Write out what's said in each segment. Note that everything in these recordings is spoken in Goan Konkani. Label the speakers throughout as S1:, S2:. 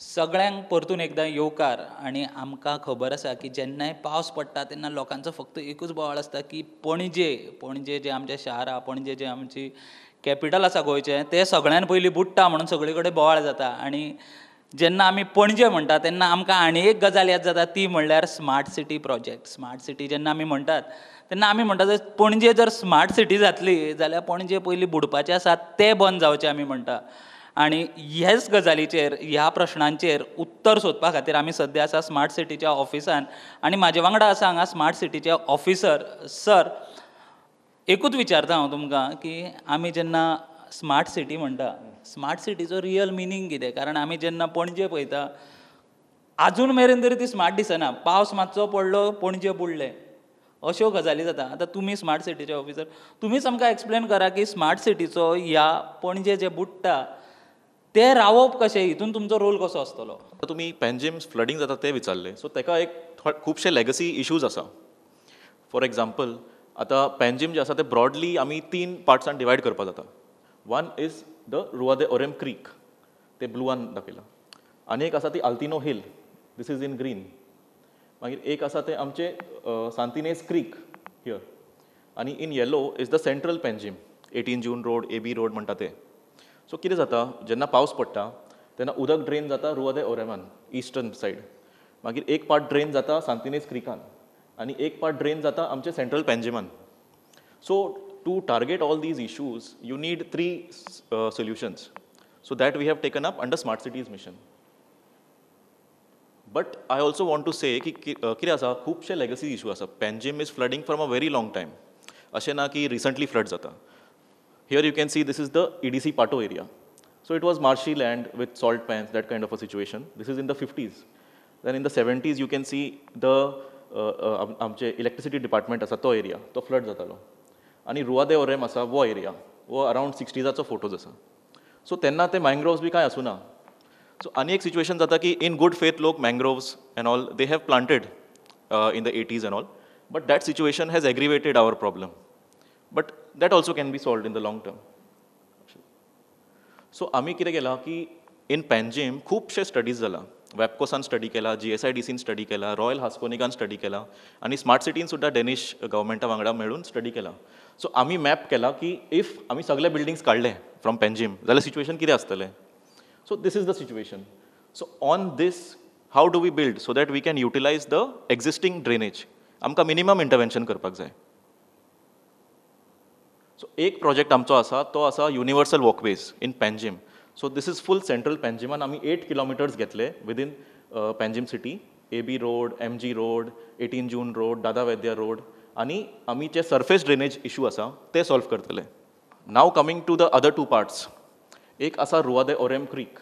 S1: सगळ्यांक परतून एकदां येवकार. आनी आमकां खबर आसा की जेन्नाय पावस पडटा तेन्ना लोकांचो फक्त एकूच बोवाळ आसता की पणजे पणजे जें आमचें शार आहा, पणजे जें आमची कॅपिटल आसा गोंयचें, तें सगळ्यान पयलीं बुडटा म्हणून सगळे कडेन बोवाळ जाता. आनी जेन्ना आमी पणजे म्हणटा तेन्ना आमकां आनी एक गजाल याद जाता, ती म्हणल्यार smart city project. Smart city जेन्ना आमी म्हणटात तेन्ना आमी म्हणटात पणजे जर स्मार्ट सिटी जातली जाल्यार पणजे पयलीं बुडपाचें आसा तें बंद जावचें आमी म्हणटा. आनी ह्याच गजालीचेर, ह्या प्रश्नांचेर उत्तर सोदपा खातीर आमी सद्या आसा स्मार्ट सिटीच्या ऑफिसान आनी म्हाजे वांगडा आसा हांगा स्मार्ट सिटीचे ऑफिसर. सर, एकूच विचारता हांव तुमकां की आमी जेन्ना स्मार्ट सिटी म्हणटा, स्मार्ट सिटीचो रियल मिनींग कितें? कारण आमी जेन्ना पणजे पळयता आजून मेरेन तरी ती स्मार्ट दिसना. पावस मातसो पडलो पणजे बुडलें, अश्यो गजाली जाता. आतां तुमी स्मार्ट सिटीचे ऑफिसर, तुमीच आमकां एक्सप्लेन करा की स्मार्ट सिटीचो ह्या पणजे जे बुडटा तें रावप कशें, हितून तुमचो रोल कसो आसतलो?
S2: आतां तुमी पेंजीम फ्लडींग जाता तें विचारलें, सो तेका एक खुबशे लेगसी इशूज आसा. फॉर एग्जाम्पल, आतां पेंजीम जे आसा ते ब्रॉडली आमी तीन पार्ट्सान डिवायड करपा जाता. One is the Rua de Orem creek, ते ब्लुआन दाखयलां. आनी एक आसा ती Altino hill, this is in green. मागीर एक आसा ते आमचे सांतिनेज क्रीक here, आनी in yellow is the central Panjim, 18 June road, AB road म्हणटा ते. सो कितें जाता, जेन्ना पावस पडटा तेन्ना उदक ड्रेन जाता रुआ दे ओरेमान इस्टर्न सायड, मागीर एक पार्ट ड्रेन जाता सांतिनेज क्रिकान आनी एक पार्ट ड्रेन जाता आमचे central पेंजिमान. So to target all these issues you need three solutions, so that we have taken up under smart cities mission. But I also want to say की कितें आसा, खुबशे लेगसी इशू आसा. Panjim is flooding from a very long time, अशें ना की रिसंटली फ्लड जाता. Here you can see this is the EDC Patto area. So it was marshy land with salt pans, that kind of a situation. This is in the 50s. Then in the 70s you can see the आमचे इलेक्ट्रिसिटी डिपार्टमेंट आसा तो एरिया, तो फ्लड जातालो. आनी रुआ दे ओरेम आसा वो एरिया, वो अरावंड 60s photos आसा. सो तेन्ना ते मँग्रोव्स बी कांय आसूना. सो आनी एक सिच्युएशन जाता की इन गुड फेथ लोक mangroves and all they have planted in the 80s and all, but that situation has aggravated our problem. But that also can be solved in the long term. So आमी कितें केलां की इन पेंजीम खुबशे स्टडीज जाला. वॅपकोसान स्टडी केला, GSIDCन स्टडी केला, रॉयल हास्कोनिकान स्टडी केला आनी स्मार्ट सिटीन सुद्दां डेनिश गव्हर्मेंटा वांगडा मेळून स्टडी केला. सो आमी मॅप केला की if आमी सगळे बिल्डिंग्स काडले फ्रॉम पेंजीम जाल्यार सिच्युएशन कितें आसतलें. So this is the situation. So on this how do we build so that we can utilise the existing drainage. आमकां मिनिमम इंटरवेन्शन करपाक जाय. सो एक प्रोजेक्ट आमचो आसा तो आसा universal walkways in Panjim. So this is full central पेंजिमान आमी 8 किलोमिटर्स घेतले within Panjim city, AB road, MG road, 18 June road, Dada Vaidya road, आनी आमी जे सर्फेस ड्रेनेज इशू आसा ते सॉल्व करतले. Now coming to the other two parts. एक आसा रुआ दे ओरेम क्रीक.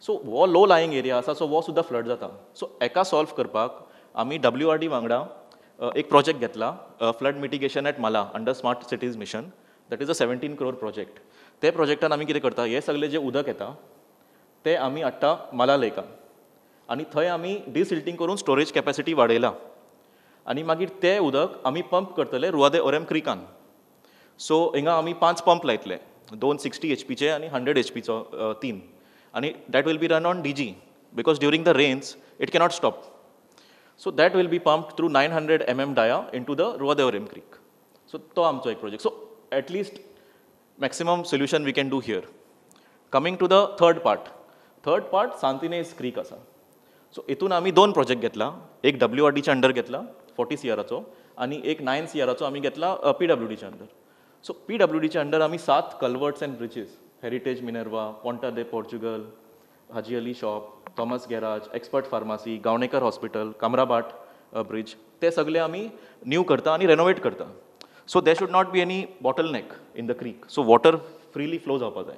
S2: सो हो लो लायिंग एरिया आसा, सो हो सुद्दां फ्लड जाता. सो एका सॉल्व करपाक आमी WRD वांगडा एक प्रोजेक्ट घेतला, flood mitigation at Mala under smart cities mission. That is a 17 crore project. ते प्रोजेक्टान आमी कितें करता, हे सगळे जे उदक येता ते आमी हाडटा माला लेकान आनी थंय आमी डिसिल्टींग करून स्टोरेज कॅपॅसिटी वाडयला आनी मागीर ते उदक आमी पंप करतले रुआ दे ओरेम क्रिकान. सो हिंगा आमी 5 पंप लायतले, 2 60 HPचे आनी 100 HPचो 3, आनी that will be run on DG because during the rains it cannot stop. So that will be pumped through 900 mm dia into the Rua de Orem creek. So तो आमचो एक project. So at least maximum solution we can do here. Coming to the third part. Third part Santinez creek आसा. सो हितून आमी 2 प्रोजेक्ट घेतला, एक WRDच्या अंडर घेतला 40 CRचो आनी एक 9 CRचो आमी घेतला PWDच्या अंडर. सो PWDच्या अंडर आमी 7 culverts and bridges, Heritage Minerva, Ponta de Portugal, Haji Ali shop, Thomas garage, expert pharmacy, Gaonekar hospital, Kamrabat bridge, ते सगळे आमी न्यू करता आनी रेनोवेट करता. So there should not be any bottleneck in the creek. So water freely flow जावपा जाय.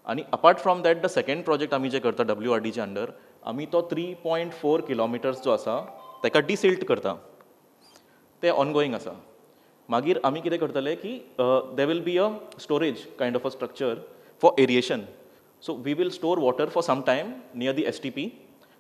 S2: आनी apart from that the second project आमी जे करता WRDच्या अंडर, आमी तो 3.4 किलोमिटर्स जो आसा ताका डिसिल्ट करता, ते ऑनगोईंग आसा. मागीर आमी कितें करतले की there will be a storage kind of a structure for aeration. So we will store water for some time near the STP,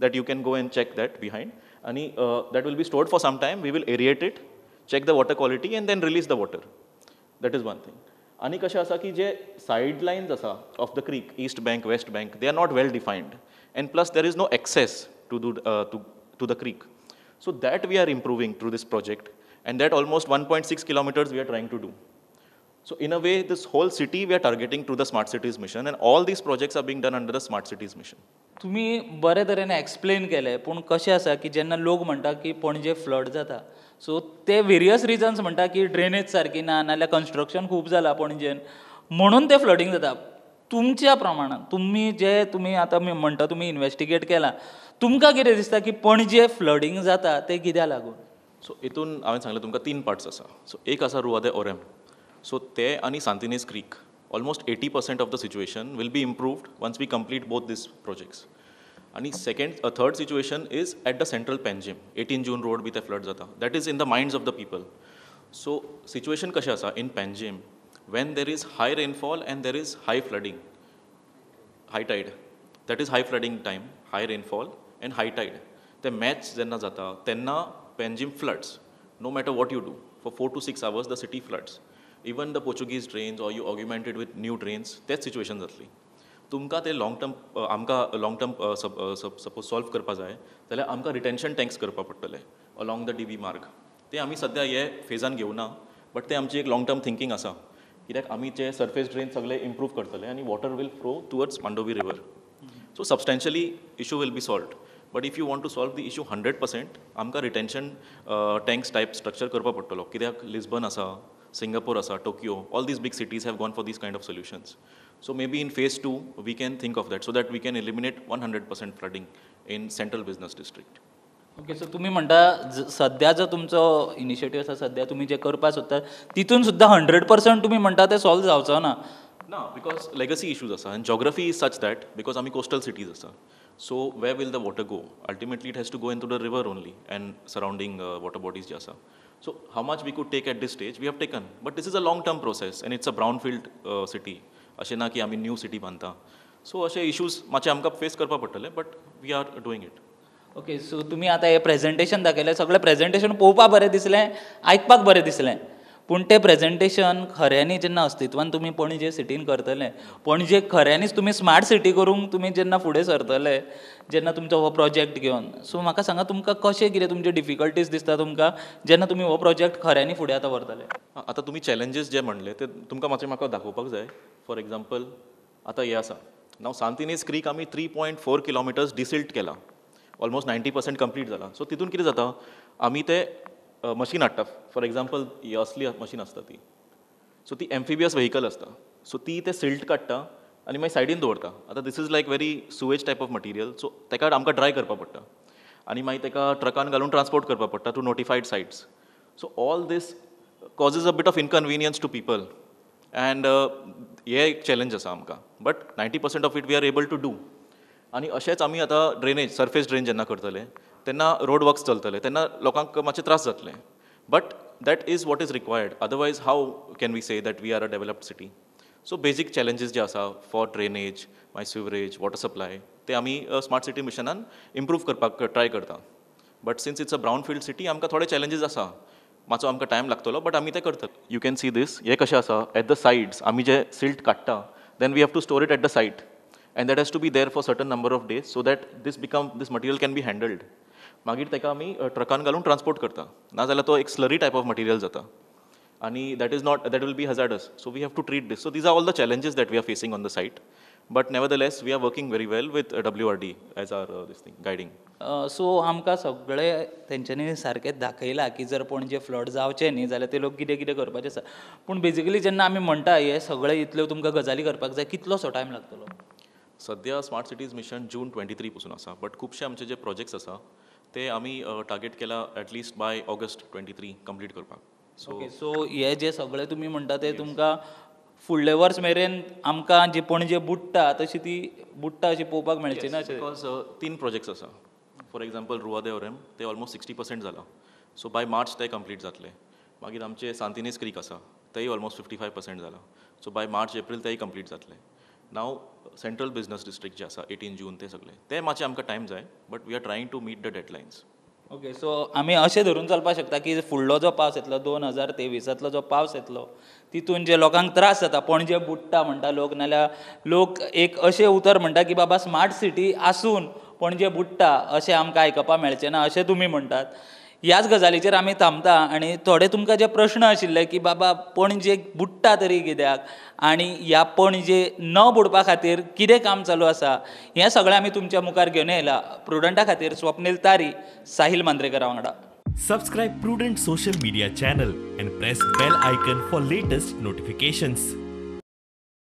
S2: that you can go and check that behind, आनी that will be stored for some time. We will aerate it, check the water quality and then release the water. That is one thing. आनी कशें आसा की जे सायड लायन्स आसा of the creek, east bank, west bank, they are not well defined. And plus there is no access to to the creek. So that we are improving through this project, and that almost 1.6 kilometers we are trying to do. So in a way, this whole city we are targeting through the Smart Cities Mission, and all these projects are being done under the Smart Cities Mission.
S1: तुमी बरे तरेन एक्सप्लेन केलें, पूण कशें आसा की जेन्ना लोक म्हणटा की पणजे फ्लड जाता, सो ते वेरियस रिजन्स म्हणटा की ड्रेनेज सारकी ना, नाल्यार कन्स्ट्रक्शन खूब जालां पणजेन म्हणून तें फ्लडींग जाता. तुमच्या प्रमाणान तुमी जे तुमी आतां म्हणटा तुमी इन्वेस्टिगेट केलां, तुमकां कितें दिसता की पणजे फ्लडींग जाता तें कित्याक लागून?
S2: सो हितून हांवें सांगलें तुमकां तीन पार्ट्स आसा. सो एक आसा रुआ दे ओरेम, सो ते आनी सांतिनेज creek, almost 80% of the situation will be improved once we complete both these projects. आनी second third situation is at the central Panjim, 18 June road बी ते फ्लड जाता, that is in the minds of the people. So situation कशें आसा in Panjim, when there is high rainfall and there is high flooding, high tide, that is high flooding time, high rainfall and high tide, ते मॅच जेन्ना जाता तेन्ना Panjim floods, no matter what you do, for 4 to 6 hours the city floods. Even the Portuguese drains or you augmented with new drains, तेच सिच्युएशन जातली. तुमकां ते लाँग टर्म, आमकां लाँग टर्म सपोज सॉल्व करपा जाय जाल्यार आमकां रिटेन्शन टँक्स करपा पडटले along the D B मार्ग. ते आमी सद्या हे फेजान घेवना, बट ते आमची एक लाँग टर्म थिंकींग आसा, कित्याक आमी जे सर्फेस ड्रेन सगळे इम्प्रूव करतले आनी water will flow towards Mandovi river. So substantially issue will be solved. But if you want to solve the issue 100%, आमकां रिटेन्शन टँक्स टायप स्ट्रक्चर करपा पडटलो, कित्याक लिस्बन आसा, Singapore आसा, Tokyo, all these big cities have gone for these kind of solutions. So maybe in phase 2 we can think of that, so that we can eliminate 100% flooding in central business district.
S1: Okay, so तुम्ही म्हणटा सध्या जो तुमचो इनिशिएटीव आसा, सध्या तुमी जे करपाक सोदता तितून सुद्दां 100% तुमी म्हणटा ते सॉल्व जावचो ना?
S2: ना, because legacy issues आसा आनी geography is such that because आमी कोस्टल सिटीज आसा, so where will the water go? Ultimately it has to go into the river only and surrounding water bodies जे आसा. So how much we could take at this stage we have taken, but this is a long term process and it's a brown field city, अशें ना की आमी न्यू सिटी बांदता. सो अशे इशूज मातशे आमकां फेस करपा पडटले, but we are doing it.
S1: Okay, so तुमी आतां हें प्रेजेंटेशन दाखयलें, सगळें प्रेजेंटेशन पळोवपाक बरें दिसलें, आयकपाक बरें दिसलें, पूण तें प्रेजेंटेशन खऱ्यांनी जेन्ना अस्तित्वान तुमी पणजे सिटीन करतले, पणजे खऱ्यांनीच तुमी स्मार्ट सिटी करूंक तुमी जेन्ना फुडें सरतले, जेन्ना तुमचो हो प्रोजेक्ट घेवन, सो म्हाका सांगा तुमकां कशें कितें तुमचे डिफिकल्टीज दिसता तुमकां जेन्ना तुमी हो प्रोजेक्ट खऱ्यांनी फुडें आतां व्हरतले?
S2: आतां तुमी चॅलेंजीस जे म्हणले ते तुमकां मातशें म्हाका दाखोवपाक जाय. फॉर एग्जाम्पल आतां हें आसा, नाव सांतिनेज क्रीक आमी 3.4 किलोमिटर्स डिसिल्ट केला, ऑलमोस्ट 90% कंप्लीट जाला. सो तितून कितें जाता, आमी ते मशीन हाडटा, फॉर एग्जाम्पल ही असली मशीन आसता ती, सो ती एम्फिबियस व्हेकल आसता, सो ती ते सिल्ट काडटा आनी मागीर सायडीन दवरता. आतां this is like very sewage type of material, so ताका आमकां ड्राय करपा पडटा आनी मागीर ताका ट्रकान घालून ट्रान्सपोर्ट करपा पडटा to notified sites. So all this causes a bit of inconvenience to people and हे एक चॅलेंज आसा आमकां, but 90% of it we are able to do. आनी अशेंच आमी आतां ड्रेनेज, सर्फेस ड्रेन जेन्ना करतले तेन्ना रोड वर्क्स चलतले तेन्ना लोकांक मातशे त्रास जातले, but that is what is required, otherwise how can we say that we are a developed city. So basic challenges जे आसा फॉर ड्रेनेज, मागीर सिवरेज, वॉटर सप्लाय, ते आमी स्मार्ट सिटी मिशनान इम्प्रूव करपाक ट्राय करता. But since it's a brown field city आमकां थोडे चॅलेंजीस आसा, मातसो आमकां टायम लागतलो, बट आमी ते करतात. You can see this, हें कशें आसा एट the sides आमी जे सिल्ट काडटा then we have to store it at the site and that has to be there for certain number of days so that this become this material can be handled. मागीर ताका आमी ट्रकान घालून ट्रान्सपोर्ट करता, नाजाल्यार तो एक स्लरी टायप ऑफ मटिरियल जाता आनी that is not, that will be hazardous. So we have to treat this. So these are all the challenges that we are facing on the site, but nevertheless we are working very well with WRD as our this thing guiding.
S1: So आमकां सगळे तेंच्यांनी सारकें दाखयलां की जर पणजे फ्लड जावचें न्ही जाल्यार ते लोक कितें कितें करपाचें आसा, पूण बेजिकली जेन्ना आमी म्हणटा हे सगळे इतल्यो तुमकां गजाली करपाक जाय, कितलोसो टायम लागतलो?
S2: सद्या स्मार्ट सिटीज मिशन जून 23 पसून आसा, बट खुबशे आमचे जे प्रोजेक्ट्स आसा ते आमी टार्गेट केला at least by August 23 complete करपाक.
S1: ओके, सो हे जे सगळे तुमी म्हणटा ते तुमकां फुडले वर्स मेरेन आमकां जी पणजे बुडटा तशी ती बुडटा अशी पळोवपाक मेळची ना?
S2: Because 3 projects आसा. फॉर एग्जाम्पल रुआ दे ओरेम ते ऑलमोस्ट 60% जाला, सो बाय मार्च ते कंप्लीट जातले. मागीर आमचे सांतिनेज क्रीक आसा तेय ऑलमोस्ट 55% जाला, सो बाय मार्च एप्रील तेय कंप्लीट जातले. नाव सेंट्रल बिजनस डिस्ट्रिक्ट जे आसा 18 जून ते सगळे ते मातशे आमकां टायम जाय, but we are trying to meet the deadlines.
S1: Okay, so आमी अशें धरून चलपाक शकता की फुडलो जो पावस येतलो, 2023तांतलो जो पावस येतलो, तितून जे लोकांक त्रास जाता, पणजे बुडटा म्हणटा लोक, नाल्यार लोक एक अशें उतर म्हणटा की बाबा स्मार्ट सिटी आसून पणजे बुडटा, अशें आमकां आयकपाक मेळचें ना अशें तुमी म्हणटात. ह्याच गजालीचेर आमी थांबता आनी थोडे तुमकां जे प्रश्न आशिल्ले की बाबा पणजे बुडटा तरी कित्याक आनी ह्या पणजे न बुडपा खातीर कितें काम चालू आसा, हें सगळें आमी तुमच्या मुखार घेवन येयला. प्रुडंटा खातीर स्वप्नील तारी, साहील मांद्रेकरा वांगडा.
S3: Subscribe Prudent social media channel and press bell icon for latest notifications.